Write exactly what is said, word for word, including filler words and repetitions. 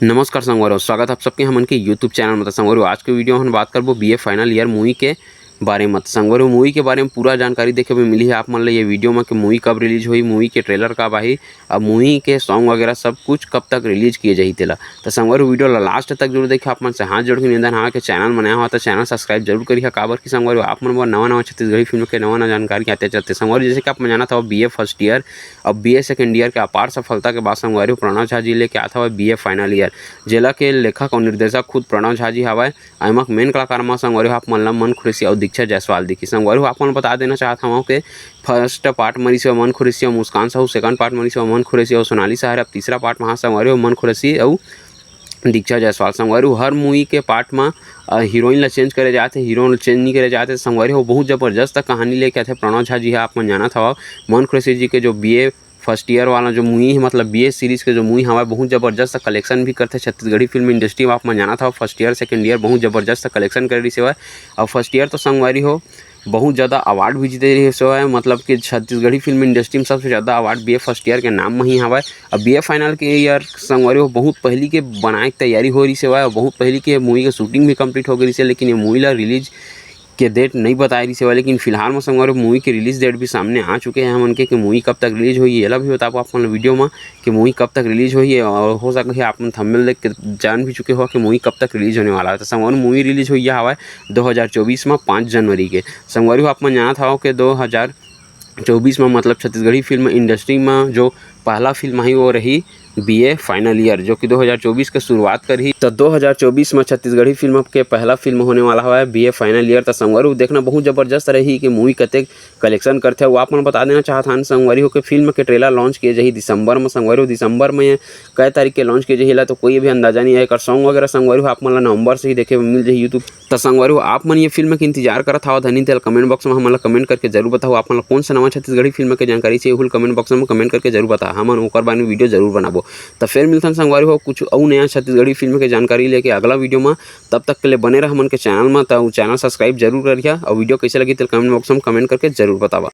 नमस्कार संगवारी हो, स्वागत है आप सबके हमन के YouTube चैनल में। तो संगवारी हो, आज के वीडियो में हम बात करबो बीए फाइनल ईयर मूवी के बारे में। तो संगवारी हो, मूवी के बारे में पूरा जानकारी देखे बर मिली है आप मन ला ये वीडियो में कि मूवी कब रिलीज होई, मूवी के ट्रेलर कब आही, अब मूवी के सॉन्ग वगैरह सब कुछ कब तक रिलीज किए जाही तेला। तो संगवारी हो, वीडियो ला लास्ट तक जरूर देखे। आप मन से हाथ जोड़ के निवेदन है कि चैनल में नया हो तो चैनल सब्सक्राइब जरूर करिहा, काबर कि संगवारी हो, आप मन बर नवा नवा छत्तीसगढ़ी फिल्म के नवा नवा जानकारी आते चलते। संगवारी हो, जैसे कि आप मन जानत हव, बीए फर्स्ट ईयर अब बीए सेकंड ईयर के अपार सफलता के बाद संगवारी हो, प्रणव झा जी लेके आत हवय बीए फाइनल ईयर, जेला के लेखक और निर्देशक खुद प्रणव झा जी हवय। एमा मेन कलाकार म संगवारी हो, आप मन ला मन खुरैशी अउ दीक्षा जायसवाल दिखी। संगवारी हो, आप मन बता देना चाहत हवं के फर्स्ट पार्ट म रिहिस हवय मन खुरैशी अउ मुस्कान साहू, सेकंड पार्ट म रिहिस हवय मन खुरैशी अउ सोनाली सहारे। अब तीसरा पार्ट म हा संगवारी हो, मन खुरैशी अउ दीक्षा जायसवाल। संगवारी हो, हर मूवी के पार्ट म, अ, हीरोइन ला चेंज करे जात हे, हीरो ला चेंज नहीं करे जात हे। संगवारी हो, बहुत जबरदस्त कहानी लेके आथे प्रणव झा जी हा। आप मन जानत हवव, मन खुरैशी जी के जो बीए फर्स्ट ईयर वाला जो मूवी है, मतलब बीए सीरीज के जो मूवी हवय, बहुत जबरदस्त कलेक्शन भी करथे छत्तीसगढ़ी फिल्म इंडस्ट्री में। आप मन जानत हव, फर्स्ट ईयर सेकंड ईयर बहुत जबरदस्त कलेक्शन करे रहिस हवय। और फर्स्ट ईयर तो संगवारी हो, बहुत ज़्यादा अवार्ड भी जीते रहिस हवय, मतलब कि छत्तीसगढ़ी फिल्म इंडस्ट्री में सबसे ज़्यादा अवार्ड बीए फर्स्ट ईयर के नाम में ही हवय। अब बीए फाइनल के ईयर संगवारी हो, बहुत पहली के बनाए के तैयारी हो रहिस हवय और बहुत पहली के मूवी के शूटिंग भी कंप्लीट हो गई रहिस हे, लेकिन ये मूवी ला रिलीज के डेट नहीं बताए रहिस हवय, लेकिन फिलहाल में संगवारी हो, मूवी के रिलीज डेट भी सामने आ चुके हैं हमन के, कि मूवी कब तक रिलीज होही, एला भी बताबो आप मन वीडियो में कि मूवी कब तक रिलीज होही। और हो सकत हे आप मन थंबनेल देख के जान भी चुके हो कि मूवी कब तक रिलीज होने वाला है। तो संगवारी हो, मूवी रिलीज होइया हवय दो हज़ार चौबीस में पाँच जनवरी के। संगवारी हो, आप मन जानत हव कि दो हज़ार चौबीस में, मतलब छत्तीसगढ़ी फिल्म इंडस्ट्री में जो पहला फिल्म आही, वो रही बीए फाइनल ईयर, जो कि दो हज़ार चौबीस के शुरुआत करही। तो दो हज़ार चौबीस में छत्तीसगढ़ी फिल्म के पहला फिल्म होने वाला हवय बीए फाइनल ईयर। तो संगवारी हो, देखना बहुत जबरदस्त रही कि मूवी कतेक कलेक्शन करथे। वो आप मन बता देना चाहत हन संगवारी हो कि फिल्म के ट्रेलर लॉन्च किए जाही दिसंबर में। संगवारी हो, दिसंबर में कई तारीख के लॉन्च किए जाही, एला तो कोई भी अंदाजा नहीं है। एकर सॉन्ग वगैरह संगवारी हो, आप मन ला नवंबर से ही देखे बर मिल जाही YouTube। त संगवारी हो, आप मन ये फिल्म के इंतजार करत हव धनी, तेला कमेंट बॉक्स में हमन ला कमेंट करके जरूर बताओ। आप मन ला कौन सा नवा छत्तीसगढ़ी फिल्म के जानकारी चाहिए, उहू ला कमेंट बॉक्स में कमेंट करके जरूर बता, हमन ओकर बारे में वीडियो जरूर बनाबो। त फिर मिलथन संगवारी हो कुछ अउ नया छत्तीसगढ़ी फिल्म के जानकारी लेके अगला वीडियो में। तब तक के लिए बने रह हमन के चैनल में, त चैनल सब्सक्राइब जरूर करिहा और वीडियो कैसे लगी तेला कमेंट बॉक्स में कमेंट करके जरूर बतावा।